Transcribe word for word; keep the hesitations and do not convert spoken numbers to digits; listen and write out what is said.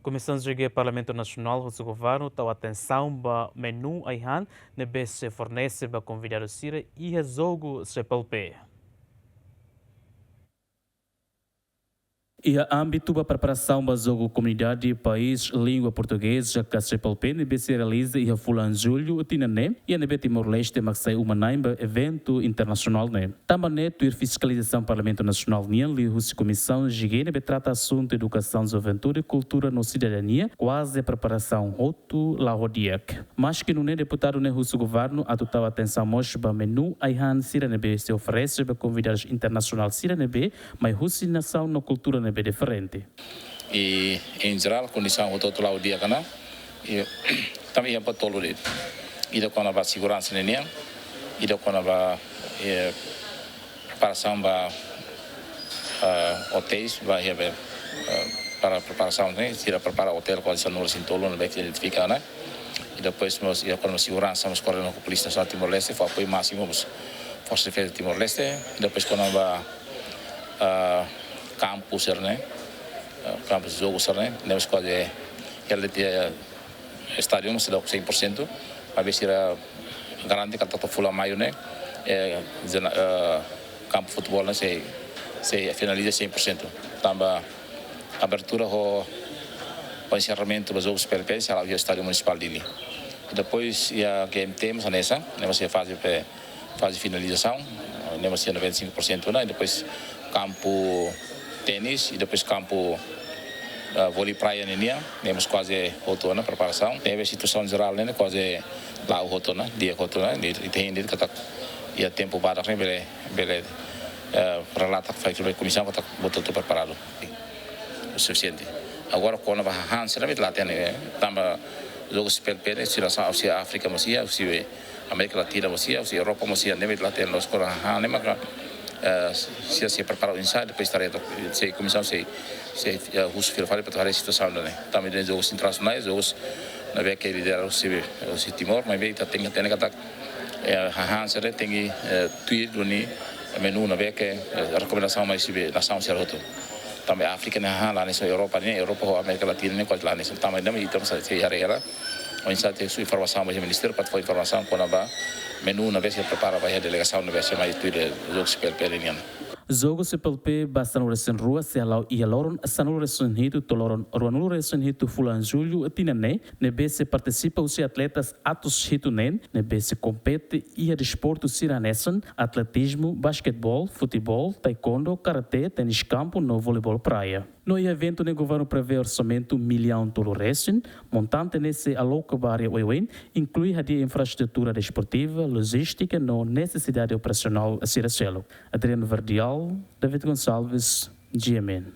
Komisaun G G Parlamentu Nasionál husu governu tau atensaun ba menu ai-han ne'ebé sei fornese ba konvidadu sira iha jogu C P L P. Iha ámbitu ba preparasaun ba jogu Komunidade País Língua Portugeza ka C P L P ne'ebé sei realiza iha fulan Jullu tinan ne'e, iha ne'ebé Timor-Leste mak sai uma-na'in ba eventu internasionál ne'e. Tanba ne'e, tuir fiskalizasaun Parlamentu Nasionál nian liuhusi Komisaun G G ne'ebé trata asuntu edukasaun, juventude, kultura no sidadania, kuaze preparasaun hotu la'o ho di'ak. Maski nune'e, deputadu ne'e husu governu atu tau atensaun mós ba menu ai-han sira ne'ebé sei oferese ba konvidadus internasionál sira ne'ebé mai husi nasaun no kultura ne'ebé diferente. I, em geral, kondisaun hotu-hotu la'o di'ak ona. I, tanba iha pontu tolu de'it. Ida kona-ba seguransa ninian, ida kona-ba, eh, preparasaun ba, eh, otéis, ba iha be, eh, para preparasaun ne'e, sira prepara otél kuaze sanulu-resin-tolu ne'ebé identifika ona. I depois mós iha kona-ba seguransa, mós koordena ho Polísia Nasionál Timor-Leste, fó apoiu másimu mós Forsa Defeza Timor-Leste. I depois kona-ba, ah, kampu sira-ne'e, ah, kampu jogu sira-ne'e, ne'e mós kuaze, eh, estádiu mós seidauk cem por cento, maibé sira garante katak to'o fulan Maiu ne'e, eh, jena-, eh, kampu futeból ne'e sei, sei finaliza cem por cento. Tanba abertura ho, ho enserramentu ba jogu C P L P sei la'o iha Estádiu Munisipál Dili. I depois iha G M T mós hanesan, ne'e mós iha faze pe-, faze finalizasaun, ne'e mós iha noventa e cinco por cento ona, i depois kampu ténis, i depois kampu, ah, vólei praia ninian, ne'e mós kuaze hotu ona preparasaun. Ne'ebé situasaun jerál ne'e kuaze la'o hotu ona, di'ak hotu ona, i, i ita hein de'it katak iha tempu badak ne'e bele, bele, eh, relata fali ba komisaun katak buat hotu preparadu. Sufisiente. Agora, kona-ba hahán sira ne'ebé ita la hatene, eh, tanba jogu C P L P ne'e, sira sa, husi Áfrika mós iha, husi Amérika Latina mós iha, husi Europa mós iha, ne'ebé ita la hatene loos kona-ba hahán ne'e maka, eh, sira sei prepara oinsá, depois ita haree took, sei komisaun sei, sei, eh, husu fila fali para ita haree situasaun ne'e. Tanba iha jogus internasionais, jogus ne'ebé ke lidera husi, husi Timor, maibé ita tenke hatene katak, eh, hahán sira tenke, eh, tuir duni menu ne'ebé ke, eh, rekomendasaun mai husi nasaun sira hotu. Tanba Áfrika nia hahán la hanesan Europa nian, Europa ho Amérika Latina nian kuaze la hanesan. Tanba ne'e mak ita mós sei haree hela oinsá ita husu informasaun ba iha ministériu para fó informasaun kona-ba menu ne'ebé sei prepara ba iha delegasaun ne'ebé sei mai tuir jogu C P L P nian. Jogu C P L P ba sanulu-resin-rua sei hala'o iha loron sanulu-resin-hitu to'o loron ruanulu-resin-hitu fulan Jullu tinan ne'e, ne'ebé sei partisipa husi atletas atus hitu neen, ne'ebé sei kompete iha desportu sira hanesan atletizmu, basketeból, futeból, taekwondo, karate, ténis kampu no voleibol praia. No iha eventu ne'e governu prevee orsamentu millaun tolu resin, montante ne'e sei aloka ba área oioin, inklui hadi'a infraestrutura desportiva, lojístika no nesesidade operasionál sira seluk. Adriano Verdial, David Gonçalves, G M N.